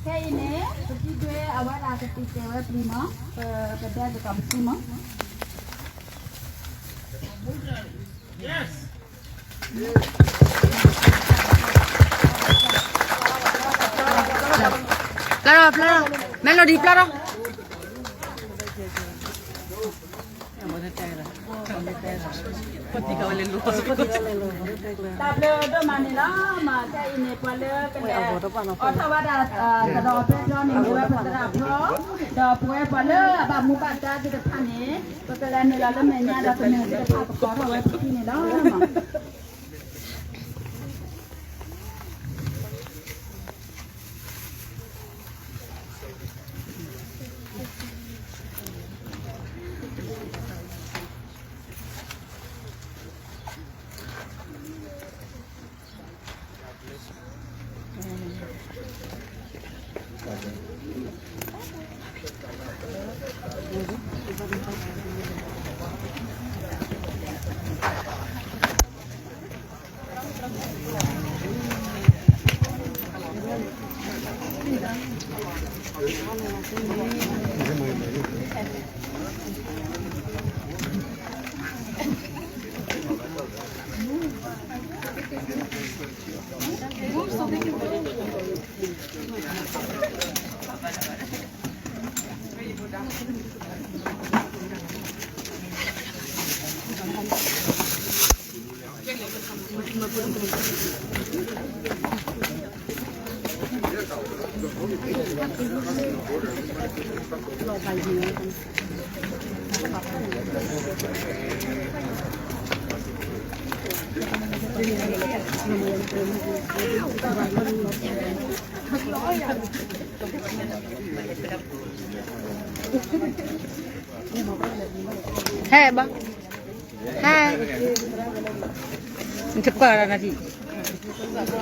ခဲအံၤန့ၣ် ပကံၣ်ဒွဲအဝဲဒၣ်ကတံာ်တဲာ်ဝဲပျံၤမး, ပကဒဲက့ၤကီးပစုမး. ဖျါထီၣ်, ဖျါထီၣ်, Melody ဖျါထီၣ်. တၢ်ဘျုးဒိၣ်မးန့ၣ်လီၤ. မ့ၢ်ခဲအံၤန့ၣ် ပှၤလၢကလဲၤအိးထီၣ်ဝဲဒၣ် သရိာ်အဘဲဒီန့ၣ် မ့ၢ်ဝဲပသရၣ်ဖီ, ဒီးပဝဲပှၤလၢအဘၣ်မူဘၣ်ဒါသ့ၣ်တဖၣ်န့ၣ် ပကလဲၤနုာ်လီၤလၢမဲာ်ညါဒီးကမျၢၢ်သ့ၣ်တဖၣ် ပကိးထီၣ်ဝဲပစုန့ၣ်လီၤ. ဟဲဘၣ်, ဟဲ, နတပၢၢ်ဒီးနထံၣ်,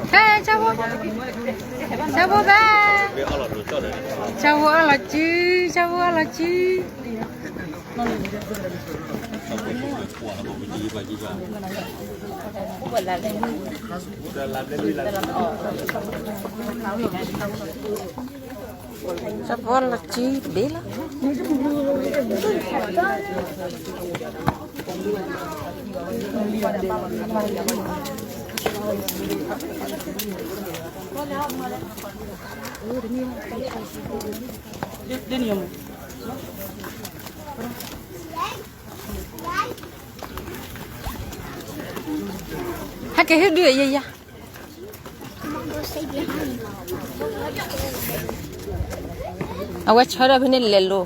ဟဲ, ဆၣ်ဖိ, ဆၣ်ဖိဘၣ်, ဆၣ်ဖိအီၣ်လီၤစု, ဆၣ်ဖိအီၣ်လီၤစု. ဆၣ်ဖိအီၣ်လီၤစုတဘ့ၣ်လီၤ. ဟဲက့ၤဟ့ၣ်ဒုးယဲ, ယဲ, အဝဲဆၢထၢၣ်ဖဲန့ၣ်လဲၤလိၤ,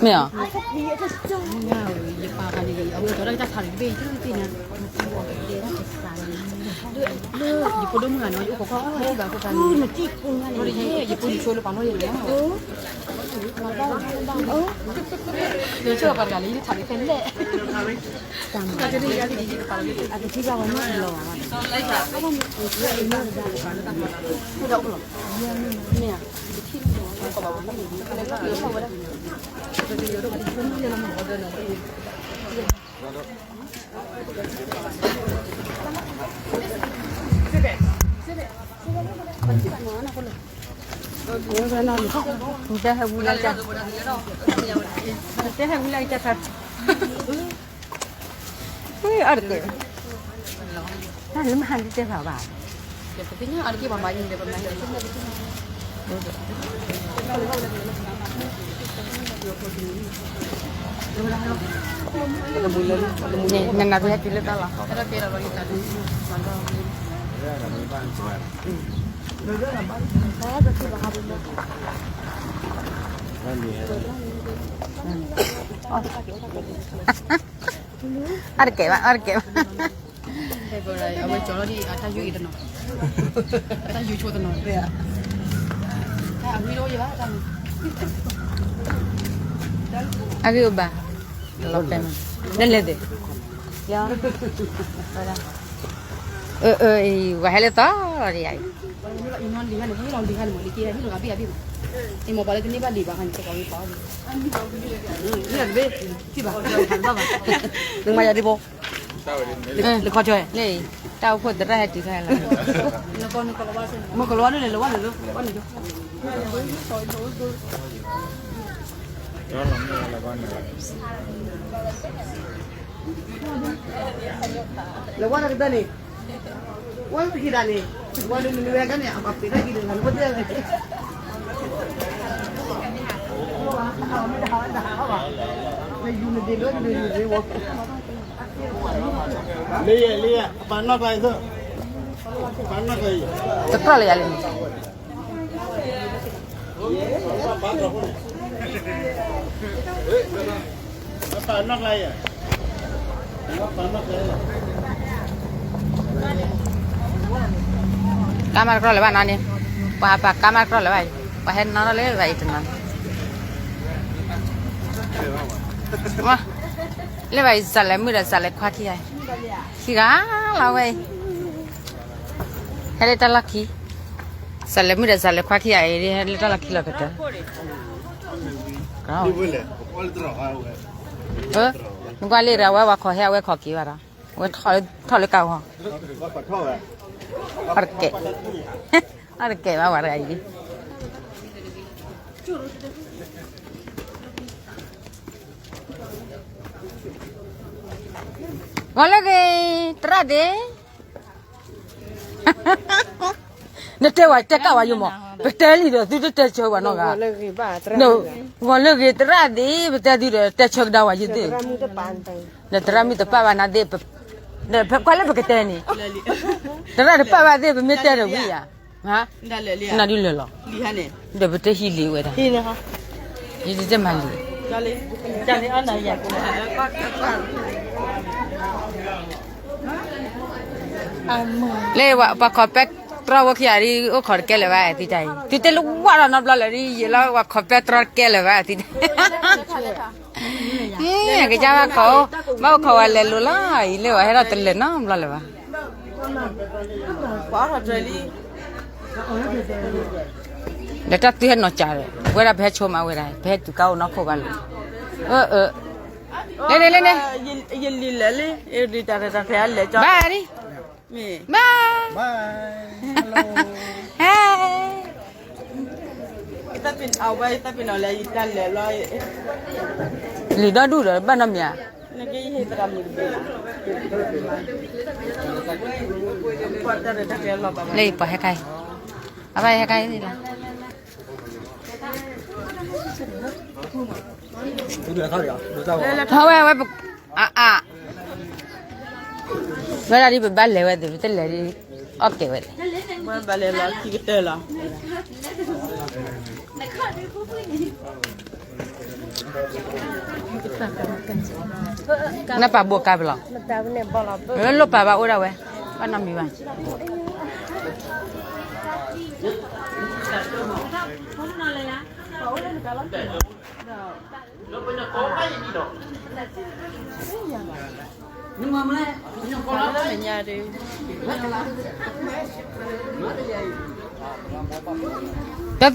မ့ၢ်ဧါ. တဲဟဲဝံၤလၢက, တဲဟဲဝံၤလၢက, အီၣ်တကဲ, တၢ်လၢမဟါန့ၣ်တဲဖးဘၣ်. နနၤတဟဲတုၤလၢတၢ်လီၤ. အီၣ်တကဲဘၣ်, အီၣ်တကဲဘၣ်. အဝဲကၠီလီၤဒ်အတၢ်ယိၤအံၤတနီၤ, အတၢ်ယိၤဆိတနီၤ, အဂ့ၢ်အိၣ်ဘၣ်, လီၤတဲမး, နလဲၤသ့, အၢ အၢ ဝဲဟဲလၢသီလီၤဒ်ယၤအံၤ, နမၤယၤဒ်ဘိ. လၢခီဆၢ, လၢအံၤ, တၢ်အိၣ်ဖှိၣ်သရၣ်ဟဲတုၤခါလီၤ, မ့ၢ်ကလီၤဒ်န့ၣ် လီၤဝဲန့ၣ်လီၤ, လီၤဝဲတကတၢၢ်န့ၣ်, ဝဲတကတၢၢ်န့ၣ်, ဝဲတကတၢၢ်န့ၣ်, အပ့ၤတၢ်ကံၤဒုးဂၤန့ၣ်, ဝဲတကတၢၢ်န့ၣ်, လံယဲ လံယဲ ပာ်နီၣ်ကျါအံၤ, ပာ်နီၣ်ကျါအံၤ, တကြၢးလၢယၤလံန့ၣ်, ပာ်နီၣ်ကျါအံၤ, ပာ်နီၣ်ကျါအံၤ, ကါမးတကြၢးလၢၤဘၣ်နီၤန့ၣ်, ပှၤပာ်ကါမးတကြၢးလၢၤဘၣ်အံၤ, ပှၤဟဲနီၣ်ထီၣ်လၢဘၣ်အံၤတနီၤန့ၣ် လၢဘၣ်အံၤ စးလဲၤမုၣ်ဒီးစးလဲၤခွါခံဂၤ, ခံဂၤလီၤဝဲအံၤ, ဟဲလၢတၢ်လီၢ်ခံ, စးလဲၤမုၣ်ဒီးစးလဲၤခွါခံဂၤအံၤ ဟဲလၢတၢ်လီၢ်ခံလီၤကတၢၢ်, နကွၢ်လံတဂၤဝဲ ပှၤခိးဟဲအဝဲခိးက့ၤဘၣ်ဒီး, ဝဲထီၣ်လၢကါဂီၤ, အီၣ်တကဲး, အီၣ်တကဲးဘၣ်ဝဲတဂၤအံၤ, ဂီၤလၢဂ့ၤ, သရၣ်သ့ၣ်, နတဲဝဲတဲကၣ်ဝဲယိမး, ပတဲလံဒီးသုတတဲဆၢဝဲနီတဂၤ, ဂီၤလၢဂ့ၤသရၣ်သ့ၣ် ပတဲသုဒီးတဲဆၢကဒါဝဲယသ့ၣ်, ဒီးသရၣ်မုၣ်တပာ်ဘၣ်နၤသ့ၣ်, ကွၢ်လၢပကတဲန့ၣ်, သရၣ်တပာ်ဘၣ်သ့ၣ် ပမ့ၢ်တဲဒီးဝံၤဧါ, နဒုးလၢာ်လီၤ, ဒီးပတဟံးလံဝဲဒၣ်, ယတတဲမၤလံ လၢပှၤခိးပဲတြီဝဲခံဂၤဒ် အိၣ်ခိးတကဲလၢၤဘၣ်သံတၢ်အံၤ, သုတဲလၢဝဲဒီးနီတဘျီလၢာ်ဒ် ယလီၤပှၤခိးပဲတြီတကဲလၢၤဘၣ် သံတၢ်, ကစၢ်ဘၣ်ခိး, ဘၣ်အိၣ်ခိးဝဲလဲၤလိၤလီၤအံၤ လၢပှၤဟဲထီၣ်တလၢာ်နီတဘျီလၢၤဘၣ် ဒီးတၢ်သုဟဲနီၤစၢ်ဒီး ပဝဲဒၣ်ပဟဲဆိမးဝဲဒၣ် ပဟဲတုၤကါအိၣ်နီၢ်ခိၣ်ဘၣ်လီၤ, အၢ အၢ, လဲၤန့ၣ် လဲၤန့ၣ်, ယလံၤလဲၤလံ, တၢ်တၢ်ဖဲလဲၤကၠီ, ဘၣ်ဒ်, ဘၣ်, ဟဲ လံာ်ဒီဒူၣ်ဒီးဘၣ်နီတမံၤဧါ, လၢပှၤဟဲခါအံၤ, အဘၣ်ဟဲခါအံၤလီၤ, ထီၣ်ဝဲဝဲ, အါအါ, ဝဲဒၣ်ဒ်ပဘၣ်လဲၤဝဲသ့ၣ် ပတလဲၤဒ်, အီၣ်ကဲဝဲလဲၣ်, ဘၣ်လဲၤလီၤခံကတၢၢ်လီၤ နပာ်ဘိးကါပလီၤ, လိၣ်ပာ်ဘၣ်အိၣ်ဒၣ်ဝဲ, ဘၣ်နီတမံၤဘၣ်, ဒ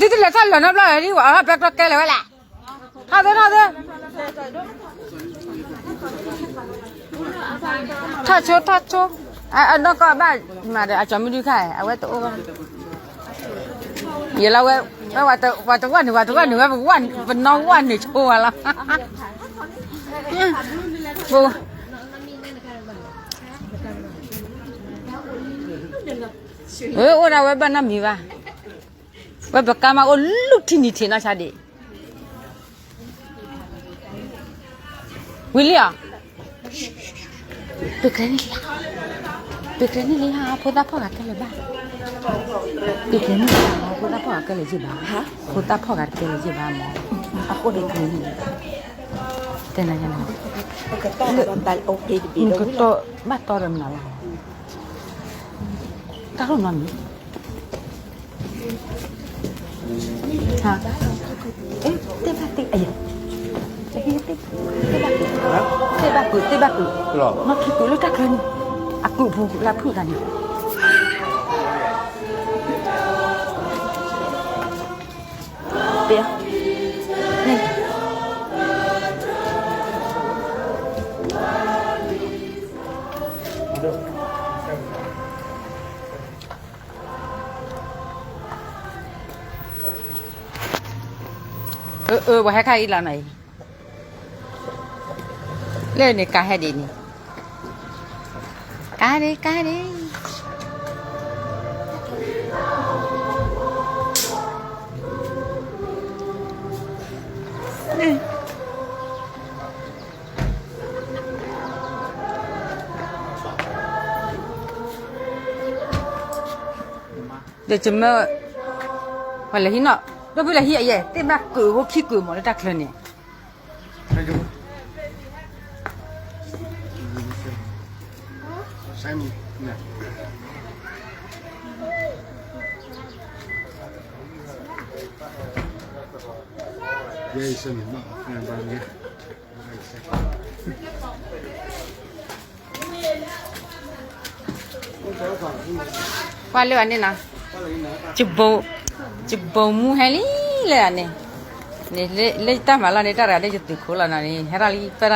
ီးသုတလဲၤထီၣ်လၢၤနီတဘျီလၢၤဒ် ပှၤအီၣ်ပဲတြီကဲလၢာ်ဝဲလဲၣ်, ထီၣ်သ့ ထီၣ်သ့, ထီၣ်ဆိ ထီၣ်ဆိ, အနီၢ်ကီၢ်ဘၣ်မၤဒီး အကၠီမုၢ်ဒုခါ အဝဲတအိၣ်ဘၣ်, ယလီၤဝဲ, ဝဲပှၤတဝၢ်နုာ် ပှၤတဝၢ်နုာ်ဝဲ ပနီၢ်ဝၢ်နုာ်ဆိဝဲလီၤ, အိၣ်ဒၣ်ဝဲဘၣ်နီတမံၤဘၣ်, ဝဲပကါမးအိၣ်လူၢ်ထံနံၤထံးနီၢ်ဆါဒံး ဝံၤလံဧါ, ပကဲန့ၣ်လံ, ပကဲန့ၣ်လံဟါ ဖိသၣ်ဖီၣ်ဂၤကဲလၢၤဘၣ်, ပကဲန့ၣ်လံဟါ ဖိသၣ်ဖီၣ်ဂၤကဲလၢၤယ့ၢ်ဘၣ်, ဖိသၣ်ဖီၣ်ဂၤတကဲလၢၤယ့ၢ်ဘၣ်မး, အဃိန့ၣ်ကဲန့ၣ်လံ, တဲနၤယၤန့ၣ်, ကတီၢ်ဘၣ်တီဒီးမနုၤလီၤ, တၢ်ထီၣ်နီတမံၤ ဟါ, အဲ တဲဘၣ်သ့ အယဲၢ်, တဲဘၣ်ကုာ်, တဲဘၣ်ကုာ်, တဲဘၣ်ကုာ်, နီၢ်ခံကုာ်လၢတၢ်ချၢန့ၣ်, အကုာ်ဖိလၢဖုၣ်တၢ်န့ၣ်, တဲ, န့ၣ် အၢ အၢ ပှၤဟဲခါအံၤလီၤနီၤအံၤ, လၢန့ၣ်ကါဟဲဒ်န့ၣ်, ကါဒ့ ကါဒ့ ဒီးယမၢ ပှၤလဲၤဟံးနီၤ ဒီပုၢ်လဲၤဟံးအယဲၢ် သ့ၣ်ဘၣ်ကုးဖိခံကုးမးလၢတၢ်ချၢန့ၣ်, ပှၤလၢအန့ၣ်နီၤ, ယဘိမူဟဲလံလၢအန့ၣ်, န့ၣ်လၢယတၢ်မၤလီၢ်န့ၣ် တၢ်တဂၤန့ၣ်ယသုးခိၣ်လီၤနီၤန့ၣ် ဟဲထီၣ်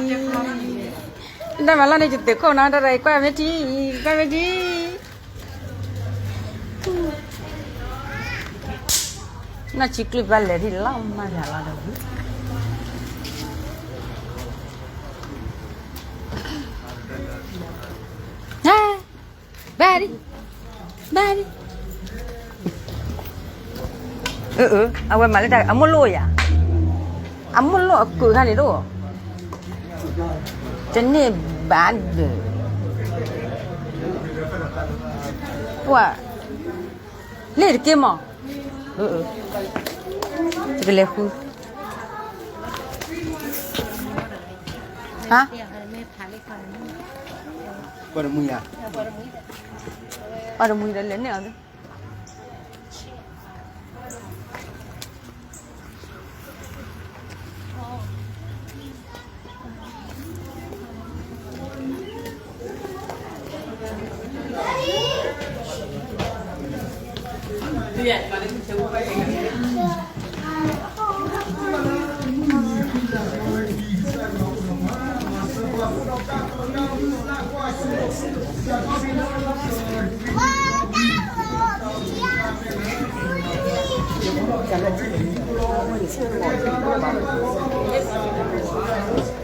လံ ပၢၢ်ထီၣ်လံ, တၢ်မၤလီၢ်န့ၣ်ယသုးခိၣ်နီၤ တၢ်တဂၤအံၤကွၢ်မ့ၢ်ထံ ကွၢ်မ့ၢ်ထံ နီၢ်ဆံကျုၢ်ဘၣ်လဲၤဒ်လီၤမၢ်ယၤလီၤဒီး, ဘၣ်ဒံး, ဘၣ်ဒံး, အၢ အၢ အဝဲမၤလၢတၢ် အမိၢ်လိၣ်ယၤ, အမိၢ်လိၣ်အကုးခါန့ၣ်ဒိၣ်, တန့ၢ်ဘၣ်ဒၢး, ပှၤ လ့ၣ်တက့ၢ်မး, ယက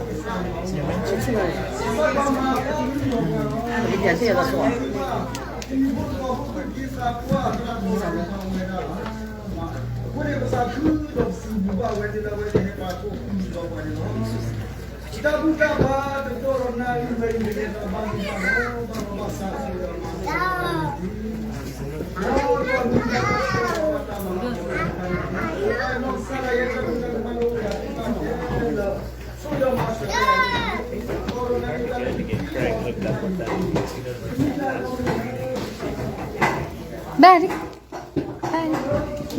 လဲၤဃု, ဟါ, ပှၤတမှံၤဒီးလဲၤန့ၢ်အီၤ ဘၣ်, ဘၣ်, ဘၣ်, ဘၣ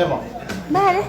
်, ဘၣ်,